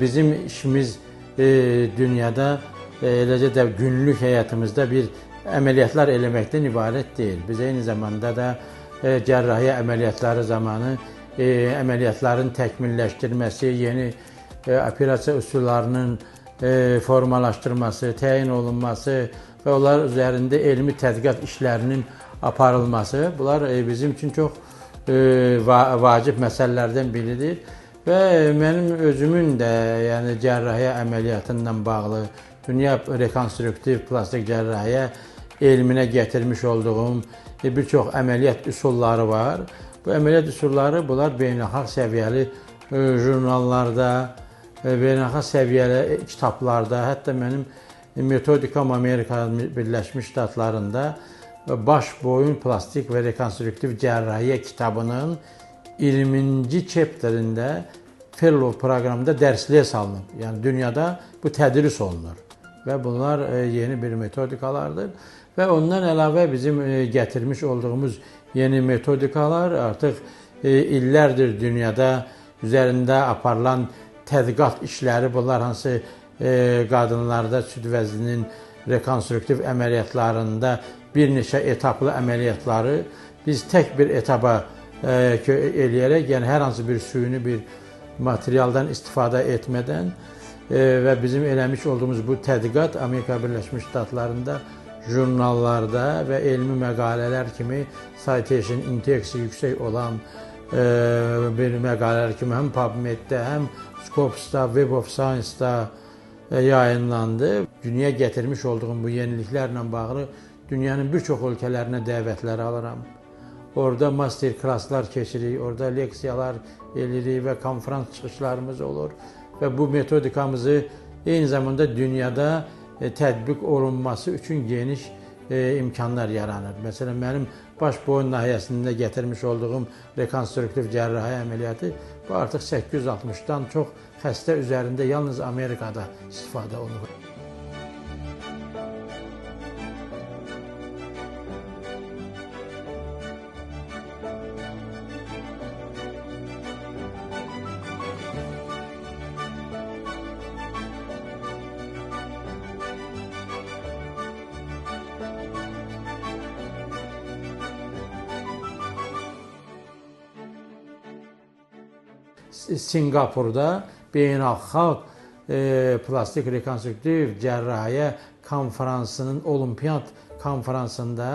Bizim işimiz dünyada, eləcə də günlük həyatımızda bir əməliyyatlar eləməkdən ibarət deyil. Biz eyni zamanda da cərrahiyyə əməliyyatları zamanı əməliyyatların təkmilləşdirməsi, yeni operasiya üsullarının formalaşdırması, təyin olunması və onlar üzərində elmi tədqiqat işlərinin aparılması, bunlar bizim üçün çox vacib məsələlərdən biridir. Və mənim özümün də, yəni cərrahiyyə əməliyyatından bağlı dünya rekonstruktiv plastik cərrahiyyə elminə gətirmiş olduğum bir çox əməliyyat üsulları var. Bu əməliyyat üsulları, bunlar beynəlxalq səviyyəli jurnallarda, beynəlxalq səviyyəli kitablarda, hətta mənim metodikam Amerika Birləşmiş Ştatlarında baş, boyun, plastik və rekonstruktiv cərrahiyyə kitabının 20-ci chapterində fellow proqramında dərsliyə salınıb. Yəni dünyada bu tədris olunur və bunlar yeni bir metodikalardır. Və ondan əlavə bizim gətirmiş olduğumuz yeni metodikalar artıq illərdir dünyada üzərində aparılan tədqiqat işləri, bunlar hansı qadınlarda süd vəzinin rekonstruktiv əməliyyatlarında bir neçə etaplı əməliyyatları biz tək bir etapa eləyərək, yəni hər hansı bir süni bir materialdan istifadə etmədən və bizim eləmiş olduğumuz bu tədqiqat Amerika Birləşmiş Ştatlarında jurnallarda və elmi məqalələr kimi citation indeksi yüksək olan bir məqalələr kimi həm PubMed-də, həm Scopus-da, Web of Science-da yayınlandı. Dünyaya gətirmiş olduğum bu yeniliklərlə bağlı dünyanın bir çox ölkələrinə dəvətlər alıram. Orada master klasslar keçirik, orada leksiyalar eləyirik və konferans çıxışlarımız olur və bu metodikamızı eyni zamanda dünyada tətbiq olunması üçün geniş imkanlar yaranır. Məsələn, mənim baş boyun nahiyəsində gətirmiş olduğum rekonstruktiv cərrahiyyə əməliyyatı bu artıq 860-dan çox xəstə üzərində yalnız Amerikada istifadə olunur. Singapurda beynəlxalq plastik rekonstruktiv cərrahiyyə konfransının, olimpiyat konfransında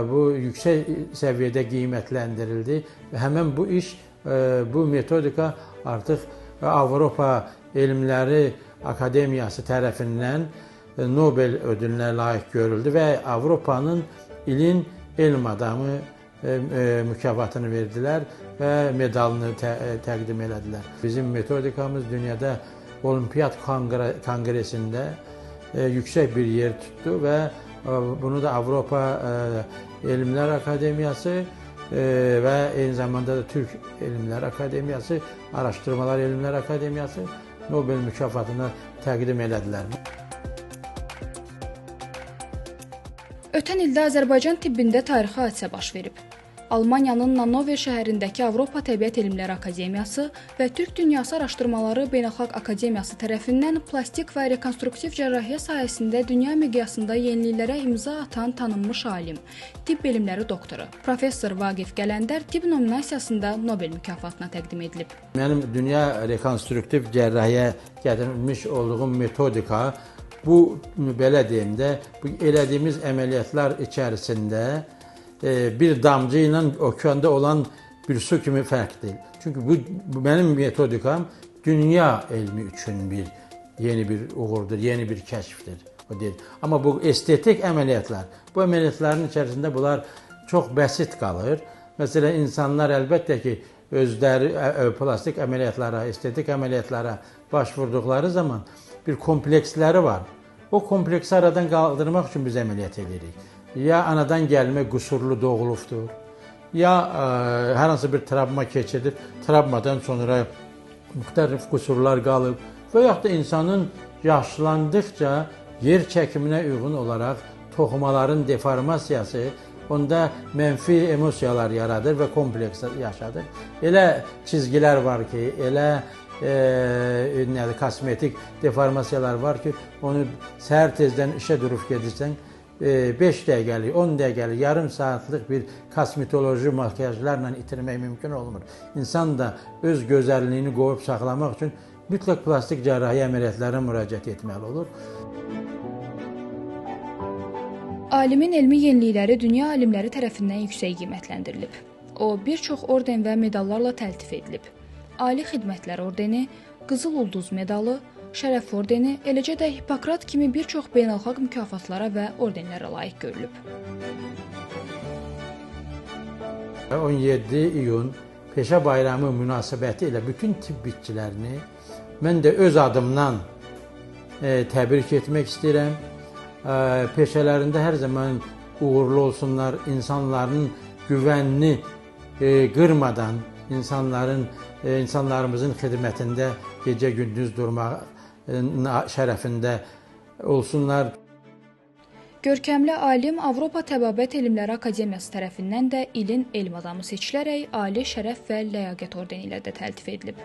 bu yüksək səviyyədə qiymətləndirildi və həmən bu iş, bu metodika artıq Avropa Elmləri Akademiyası tərəfindən Nobel ödülünə layiq görüldü və Avropanın ilin elm adamı mükafatını verdilər və medalını təqdim elədilər. Bizim metodikamız dünyada Olimpiyat Konqresində yüksək bir yer tutdu və bunu da Avropa Elmlər Akademiyası və eyni zamanda da Türk Elmlər Akademiyası, Araşdırmalar Elmlər Akademiyası Nobel mükafatını təqdim elədilər. Ötən ildə Azərbaycan tibbində tarixi hadisə baş verib. Almaniyanın Hannover şəhərindəki Avropa Təbiət Elmləri Akademiyası və Türk Dünyası Araşdırmaları Beynəlxalq Akademiyası tərəfindən plastik və rekonstruktiv cərrahiyyə sahəsində dünya miqyasında yeniliklərə imza atan tanınmış alim, tibb elmləri doktoru, professor Vaqif Qələndər tibb nominasiyasında Nobel mükafatına təqdim edilib. Mənim dünya rekonstruktiv cərrahiyyə gətirmiş olduğum metodika, bu, belə deyim də, bu elədiyimiz əməliyyatlar içərisində bir damcı ilə okeanda olan bir su kimi fərq deyil. Çünki bu mənim metodikam dünya elmi üçün bir yeni bir uğurdur, yeni bir kəşfdir. O deyil. Amma bu estetik əməliyyatlar, bu əməliyyatların içərisində bunlar çox bəsit qalır. Məsələn, insanlar əlbəttə ki, özləri plastik əməliyyatlara, estetik əməliyyatlara başvurduqları zaman bir kompleksləri var. O kompleksi aradan qaldırmaq üçün biz əməliyyat edirik. Ya anadan gəlmə qüsurlu doğulubdur, ya hər hansı bir travma keçirdib, travmadan sonra müxtəlif qüsurlar qalıb və yaxud da insanın yaşlandıqca yer çəkiminə uyğun olaraq toxumaların deformasiyası onda mənfi emosiyalar yaradır və kompleks yaşadır. Elə çizgilər var ki, elə kosmetik deformasiyalar var ki, onu səhər tezdən işə durub gedirsən, 5 dəqiqəlik, 10 dəqiqəlik, yarım saatlıq bir kosmetoloji makiyajlarla itirmək mümkün olmur. İnsan da öz gözəlliyini qoruyub saxlamaq üçün mütləq plastik cərrahiyyə əməliyyatlarına müraciət etməli olur. Alimin elmi yenilikləri dünya alimləri tərəfindən yüksək qiymətləndirilib. O, bir çox orden və medallarla təltif edilib. Ali Xidmətlər Ordeni, Qızıl Ulduz medalı, Şərəf Ordeni, eləcə də Hipokrat kimi bir çox beynəlxalq mükafatlara və ordenlərə layiq görülüb. 17 iyun Peşə Bayramı münasibəti ilə bütün tibb işçilərini mən də öz adımdan təbrik etmək istəyirəm. Peşələrində hər zaman uğurlu olsunlar, insanların güvənini qırmadan, insanlarımızın xidmətində gecə-gündüz durmaq şərəfində olsunlar. Görkəmli alim Avropa Təbabət Elmləri Akademiyası tərəfindən də ilin elm adamı seçilərək Ali Şərəf və Ləyaqət ordeni ilə də təltif edilib.